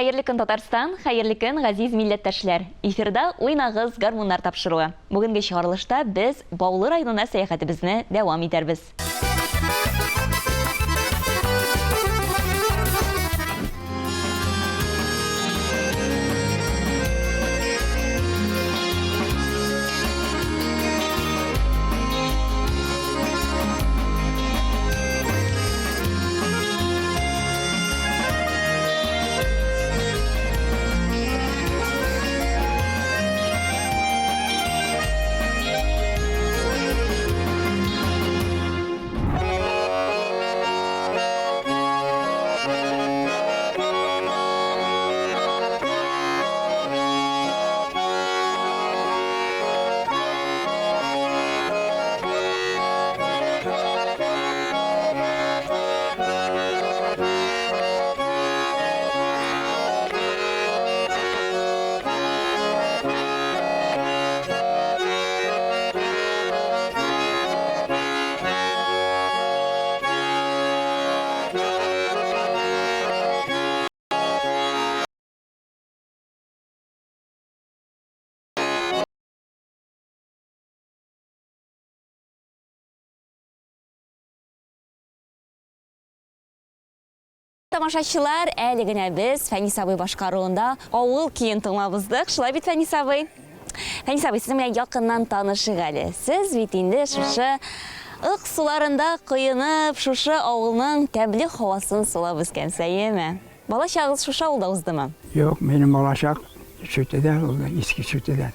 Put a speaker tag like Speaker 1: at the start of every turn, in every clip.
Speaker 1: Хәерле көн, Татарстан, хәерле көн, газиз милләттәшләр! Эфирда Уйнагыз, гармуннар тапшыруы. Бүгенге чыгарылышта без Баулы районына сәяхәтебезне дәвам итәрбез. Тамашачылар, әле генә без Фәнис абый башкаруында авыл көен тыңлап уздык. Шулай бит, Фәнис абый? Фәнис абый, сезнең белән якыннан танышыйк әле. Сез бит инде шушы Ык суларында коенып, шушы авылның тәмле һавасын сулап үскәнсез, әйеме? Бала чагыгыз шушы авылда уздымы?
Speaker 2: Юк, минем балачак Чүтедә булды, Иске Чүтедә.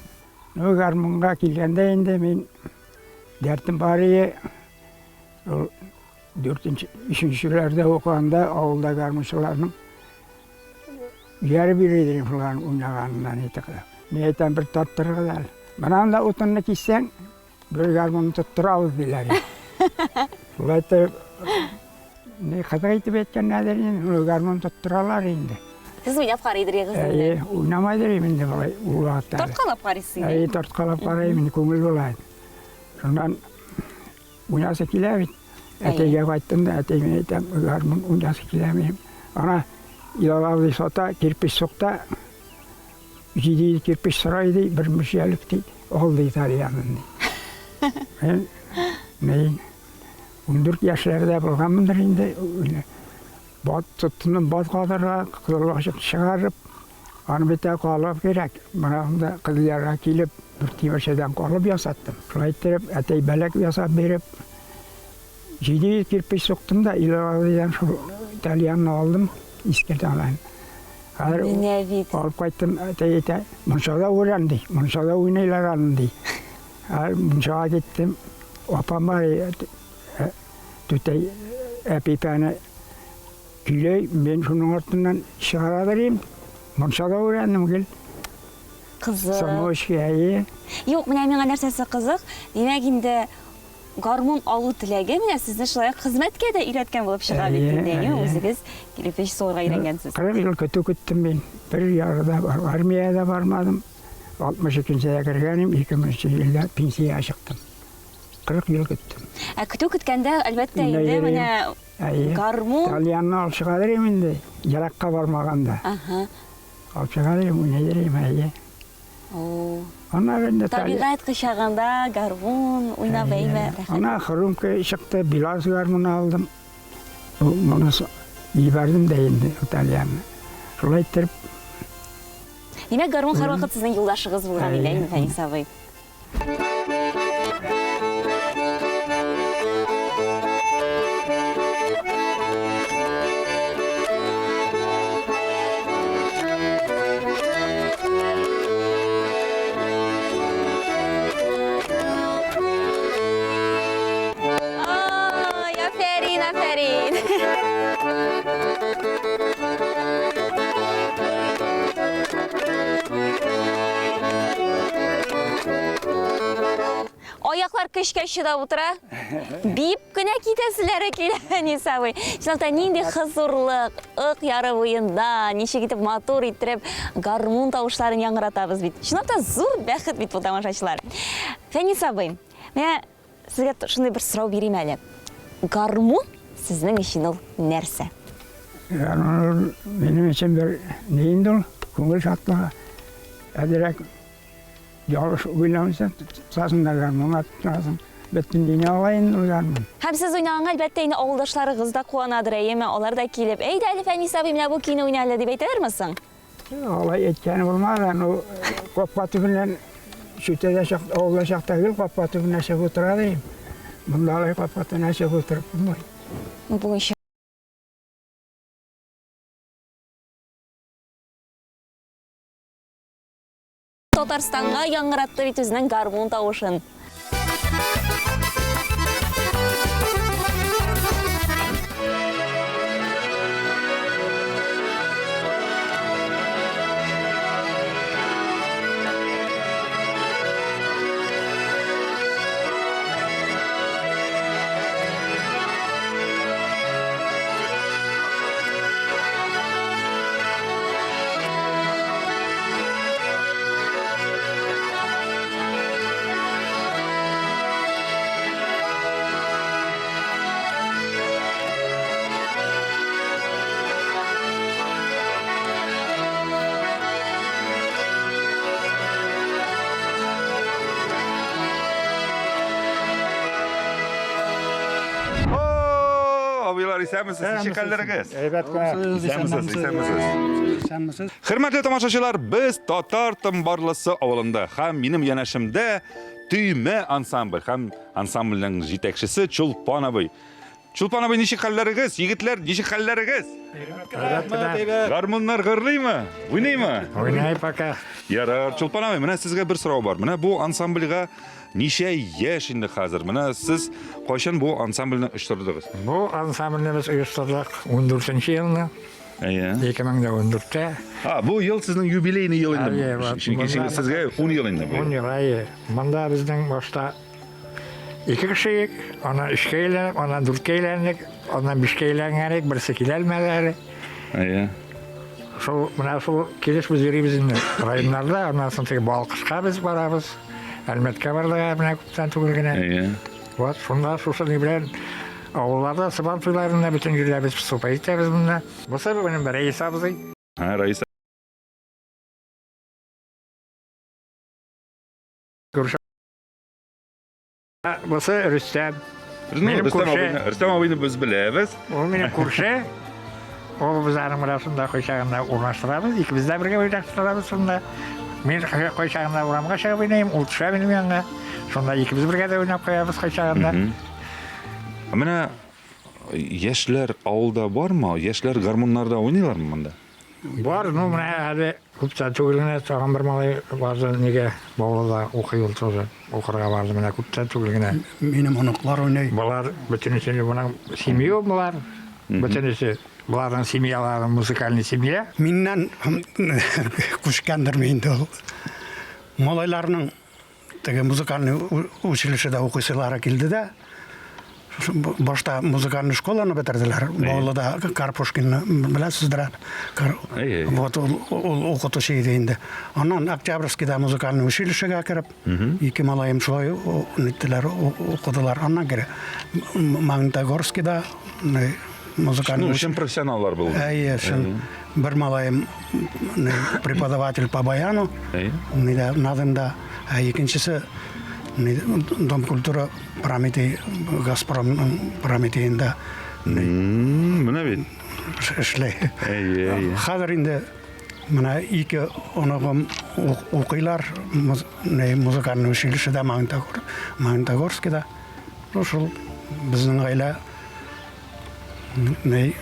Speaker 2: Ну, гармунга килгәндә инде мин дәртем бар ие. Ул дүртенче, өченчеләрдә укыганда авылда гармунчыларның ияреп йөри идем шуларның уйнаганыннан итеп. Мин әйтәм, бер тарттырыгыз әле. Менә анда утынны киссәң, бер гармунны тоттырабыз диләр. Шулай итеп, ни кызык итеп әйткәннәрдер инде, гармун тоттыралар инде.
Speaker 1: Сез уйнап карыйдыр егез инде.
Speaker 2: Әйе, уйнамайдыр инде болай ул вакытта.
Speaker 1: Тарткалап карыйсыз инде.
Speaker 2: Әйе, тарткалап карыйм инде, күңел була. Шуннан Уйнасы килә бит. Әтәйгә кайттым да, әтәй мин әйтәм, гармун уйнасы килә минем. Ана Илал абзый сата, кирпеч сукта, 700 кирпеч сорай ди, бер мөшәлек ди, ал ди итальянын ди. Мин, мин 14 яшьләрдә булганмындыр инде. Бат тоттым, бат калдырырга, кызыл ачык чыгарып, аны бит тә калып кирәк. Менә анда Кызылъярга килеп, бер тимерчедән калып ясаттым. Шулай иттереп, әтәй бәләк ясап биреп, 700 кирпеч суктым да, Илалидән шул тальянны алдым, иске тальян. Хәзер
Speaker 1: Менә бит.
Speaker 2: алып кайттым, әтәй әйтә, мунчада үрәм ди, мунчада уйныйлар аны ди. Хәзер мунчага киттем, апам бар, Түтәй әпипәне көйләй, мин шуның артыннан чыгара берим. Мунчада өйрәндем гел.
Speaker 1: Кызык.
Speaker 2: Самоучки, әйе.
Speaker 1: Юк, менә миңа нәрсәсе кызык, димәк инде гармун алу теләге менә сезне шулай ук хезмәткә дә өйрәткән булып чыга бит инде, әйе, үзегез кирпеч сугарга өйрәнгәнсез.
Speaker 2: 40 ел көтү көттем мин. Бер яры да армиягә дә бармадым. 62 нчедә кергән идем, 2000 елда пенсиягә чыктым. 40 ел көттем.
Speaker 1: Ә көтү көткәндә, әлбәттә, инде менә гармун.
Speaker 2: Тальянны алып чыга дирем инде, еракка бармаганда.
Speaker 1: Ага.
Speaker 2: Алып чыга дирем, уйный дирем, әйе.
Speaker 1: О.
Speaker 2: Аннары инде
Speaker 1: табигать кочагында гармун уйнап әйме, рәхәт.
Speaker 2: Ана хрумка чыкты, Белаз гармуны алдым. Моны җибәрдем дә инде итальянны. Шулай иттереп.
Speaker 1: Димәк, гармун һәрвакыт сезнең юлдашыгыз булган инде, әйме, Фәнис абый? Ай, афәрин, афәрин. Аяклар көчкә чыдап утыра. Биеп кенә китәселәре килә, Фәнис абый. Чынлап та нинди хозурлык, Ык яры буенда ничек итеп матур иттереп гармун тавышларын яңгыратабыз бит. Чынлап та зур бәхет бит бу тамашачылар. Фәнис абый, менә сезгә шундый бер сорау бирим әле. Гармун сезнең өчен ул нәрсә?
Speaker 2: Гармун минем өчен бер ни инде ул, күңел шатлыгы. Әзрәк ялгыш уйламыйча тотасың да гармунга тотынасың. Бөтен дөнья ала инде ул гармун.
Speaker 1: Һәм сез уйнаганга, әлбәттә, инде авылдашларыгыз да куанадыр, әйеме? Алар да килеп, Әйдә әле, Фәнис абый, менә бу көйне уйна әле, дип әйтәләрме соң?
Speaker 2: Алай әйткәне булмады, ну, капка төбеннән Чүтәдә чак, авылда чакта гел капка төбенә чыгып утыра дим. Монда алай капка төбенә чыгып утырып булмый.
Speaker 1: Бүген Татарстанга яңгыратты бит үзенең гармун тавышын.
Speaker 3: Абыйлар, исәнмесез, ничек хәлләрегез?
Speaker 2: Әйбәт кенә.
Speaker 3: Исәнмесез, исәнмесез.
Speaker 2: Исәнмесез.
Speaker 3: Хөрмәтле тамашачылар, без Татар Томбарлысы авылында һәм минем янәшемдә Төймә ансамбль һәм ансамбльнең җитәкчесе Чулпан абый. Чулпан абый, ничек хәлләрегез? Егетләр, ничек хәлләрегез? Гармуннар гырлыймы? Уйныймы?
Speaker 2: Уйнай пока.
Speaker 3: Ярар, Чулпан абый, менә сезгә бер сорау бар. Менә бу ансамбльгә ничә яшь инде хәзер? Менә сез кайчан бу ансамбльне оештырдыгыз?
Speaker 2: Бу ансамбльне без оештырдык 14 елны.
Speaker 3: Әйе.
Speaker 2: 2014-тә.
Speaker 3: А, бу ел сезнең юбилейный ел инде.
Speaker 2: Әйе,
Speaker 3: Чөнки сезгә 10 ел инде.
Speaker 2: 10 ел, әйе. Монда безнең башта ике кеше идек, аннан өчкә әйләнеп, аннан дүрткә әйләндек, аннан бишкә әйләнгән идек, берсе килә алмады әле.
Speaker 3: Әйе.
Speaker 2: Шул, менә шул килеш без йөрибез инде районнарда, аннан соң теге Балкышка без барабыз, Әлмәткә бардык әле менә күптән түгел генә.
Speaker 3: Әйе.
Speaker 2: Вот, шунда шушы ни белән авылларда Сабан туйларында бөтен җирдә без выступать итәбез монда. Бусы минем Рәис абзый.
Speaker 3: Һә, Рәис
Speaker 2: Күрше. Бусы Рөстәм.
Speaker 3: Ну,
Speaker 2: Минем
Speaker 3: Рөстәм
Speaker 2: күрше.
Speaker 3: абыйны, Рөстәм абыйны без беләбез.
Speaker 2: Ул минем күрше. Ул без аның белән шунда кайчагында урнаштырабыз. Икебез дә бергә уйнаштырабыз шунда. Мин кайчагында урамга чыгып уйныйм, ул төшә минем янга. Шунда икебез бергә дә уйнап куябыз кайчагында.
Speaker 3: Ә Менә яшьләр авылда бармы? Яшьләр гармуннарда уйныйлармы монда?
Speaker 2: Бар, ну менә әле күптән түгел генә тагын бер малай барды нигә Баулыда укый ул тоже. Укырга барды менә күптән түгел генә.
Speaker 4: Минем оныклар уйный.
Speaker 2: Болар бөтенесе моның семья болар. Бөтенесе боларның семьялары музыкальный семья.
Speaker 4: Миннән күчкәндерме инде ул. Малайларның Теге музыкальный училищеда укыйсылары килде дә, башта музыкальный школаны бетерделәр. Баулыда Карпушкинны беләсездер әле. Вот ул, ул укытучы иде инде. Аннан Октябрьскийда музыкальный училищега кереп, ике малаем шулай ниттеләр, укыдылар. Аннан кире Магнитогорскийда музыкальный
Speaker 3: Ну, чын профессионаллар булды.
Speaker 4: Әйе, чын. Бер малаем преподаватель по баяну, нидә Надымда, ә икенчесе Дом культура Прометей, Газпромның Прометеенда.
Speaker 3: Менә бит.
Speaker 4: Эшли.
Speaker 3: Әйе, әйе.
Speaker 4: Хәзер инде менә ике оныгым укыйлар музыкальный училищеда Магнитогорскида. Шул безнең гаилә Ни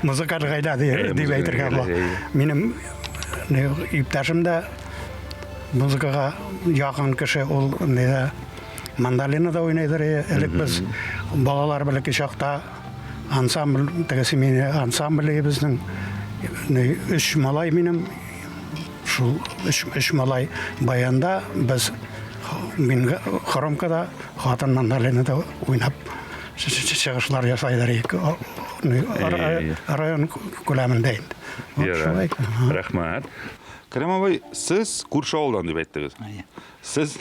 Speaker 4: музыкаль гаилә дип әйтергә була. Минем иптәшем дә музыкага якын кеше, ул нидә мандолинада уйныйдыр. Элек без балалар бәләкәй чакта ансамбль, теге семейный ансамбль безнең өч малай минем, шул өч малай баянда, без мин хромкада, хатын мандолинада уйнап чыгышлар ясайлар район күләмендә инде.
Speaker 3: Шулай. Рәхмәт. Кәрим абый, сез күрше авылдан дип әйттегез. Сез.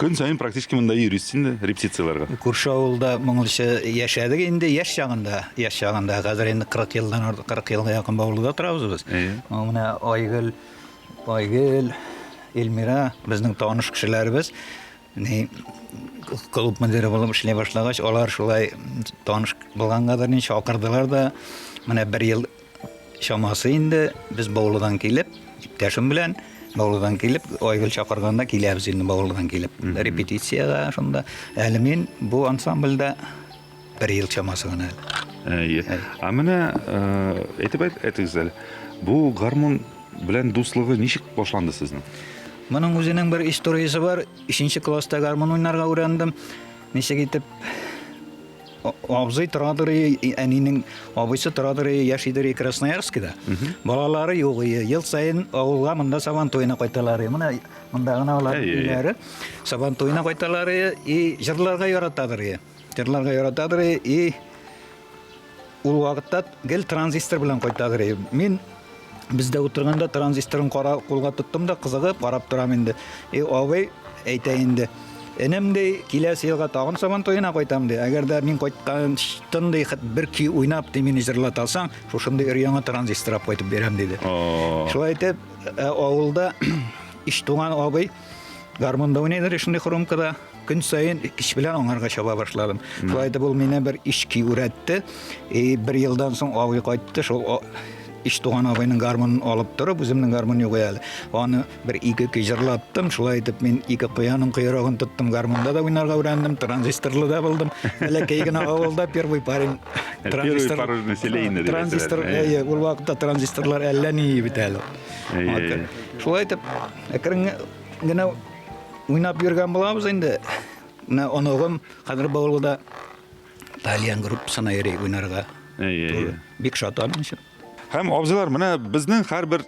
Speaker 3: Көн саен практически монда йөрисез инде репетицияләргә.
Speaker 5: Күрше авылда моңарчы яшәдек инде, яшь чагында, яшь чагында. Хәзер инде 40 елдан артык, 40 елга якын Баулыда торабыз без. Менә Айгөл, Айгөл, Эльмира безнең таныш кешеләребез. Ни клуб мөдире булып эшли башлагач, алар шулай таныш булгангадыр, ни чакырдылар да, менә бер ел чамасы инде без Баулыдан килеп, иптәшем белән Баулыдан килеп, Айгөл чакырганда киләбез инде Баулыдан килеп. Репетициягә шунда. Әле мин бу ансамбльдә бер ел чамасы гына әле.
Speaker 3: Әйе. Ә менә э, әйтеп әйт, әйтегез әле. Бу гармун белән дуслыгы ничек башланды сезнең?
Speaker 5: Моның үзенең бер историясе бар. Өченче класста гармун уйнарга өйрәндем. Ничек итеп абзый торадыр, әнинең абыйсы торадыр, яшидер Красноярскида. Балалары юк, ел саен авылга монда Сабан туена кайталар. Менә монда гына алар өйләре. Сабан туена кайталар и җырларга яратадыр. Җырларга яратадыр и ул вакытта гел транзистор белән кайтадыр. Мин бездә утырганда транзисторын кара кулга тоттым да кызыгып карап торам инде. И абый әйтә инде. Энем ди, киләсе елга тагын Сабан туена кайтам ди. Әгәр дә мин кайтканчтын ди, хет бер көй уйнап ди мине җырлата алсаң, шушындый өр-яңа транзистор алып кайтып бирәм диде. Шулай итеп, э, авылда өч туган абый гармунда уйныйдыр шундый хромкада. Көн саен кич белән аңарга чаба башладым. Шулай итеп ул мине бер өч көй үрәтте. И бер елдан соң абый кайтты, шул өч туган абыйның гармунын алып торып, үземнең гармун юк әле. Аны бер ике көй җырлаттым. Шулай итеп мин ике куянның койрыгын тоттым, гармунда да уйнарга өйрәндем, транзисторлы да булдым. Бәләкәй генә авылда первый парень
Speaker 3: транзистор. Первый парень население.
Speaker 5: Транзистор, әйе, ул вакытта транзисторлар әллә ни бит әле. Шулай итеп, әкрен генә Уйнап йөргән булабыз инде. Менә оныгым хәзер Баулыда тальян группасына йөри уйнарга.
Speaker 3: Әйе, әйе.
Speaker 5: Бик шат аның өчен.
Speaker 3: Һәм абзыйлар, менә безнең һәрбер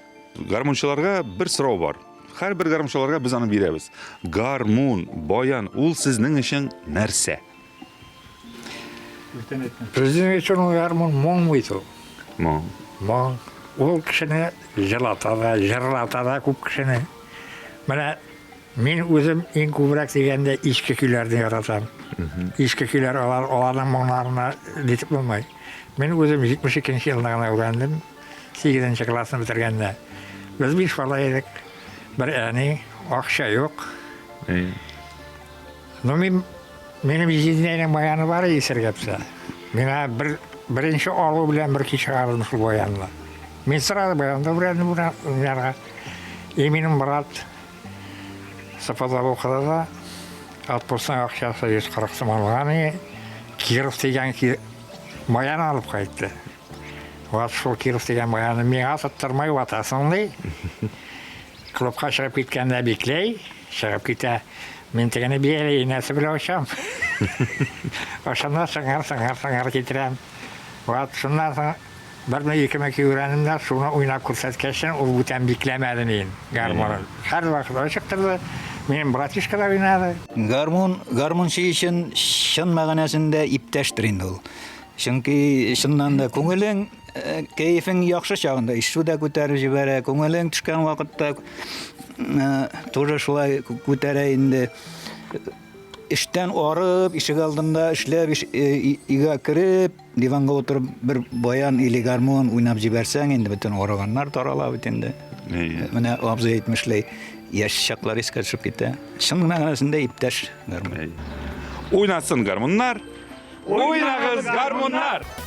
Speaker 3: гармунчыларга бер сорау бар. Һәрбер гармунчыларга без аны бирәбез. Гармун, баян, ул сезнең өчен нәрсә?
Speaker 2: Безнең өчен ул гармун моң бит ул.
Speaker 3: Моң.
Speaker 2: Моң. Ул кешене җылата да, җырлата да күп кешене. Менә мин үзем иң күбрәк дигәндә иске көйләрне яратам. Иске көйләр алар аларның моңнарына нитеп булмый. Мин үзем 72 елда гына өйрәндем. 8 классны бетергәндә. Без биш бала идек. Бер әни, акча юк. Ну, мин, минем җизнәйнең баяны бар исергәпсә. Миңа бер, беренче алу белән бер кич чыгардым шул баянны. Мин сразу баянда өйрәндем уйнарга. И минем брат СПД укыды да, отпускның акчасы 140 сум алган и Киров дигән баян алып кайтты. Вот шул Киров дигән баянны миңа тоттырмай ватасың ди. Клубка чыгып киткәндә бикләй, чыгып китә. Мин тегене бияләй инәсе белән очам. Ошонда сыңар, сыңар, сыңар китерәм. Вот, шуннан соң берме икеме көй өйрәндем дә, шуны уйнап күрсәткәчтен, ул бүтән бикләмәде мин гармунын. Һәрвакыт ачык торды. Минем братишка да уйнады.
Speaker 5: Гармун, гармунчы өчен чын мәгънәсендә иптәштер инде ул. Чөнки чыннан да күңелең Э, кәефең яхшы чагында ишү дә күтәреп җибәрә, күңелең төшкән вакытта э, тоже шулай күтәрә инде. Эштән арып, ишек алдында эшләп, э, өйгә кереп, диванга утырып бер баян или гармун уйнап җибәрсәң, инде бөтен арыганнар тарала бит инде. Менә абзый әйтмешли, яшь чаклар искә төшеп китә. Чын мәгънәсендә иптәш гармун.
Speaker 3: Уйнасын гармуннар, уйнагыз гармуннар!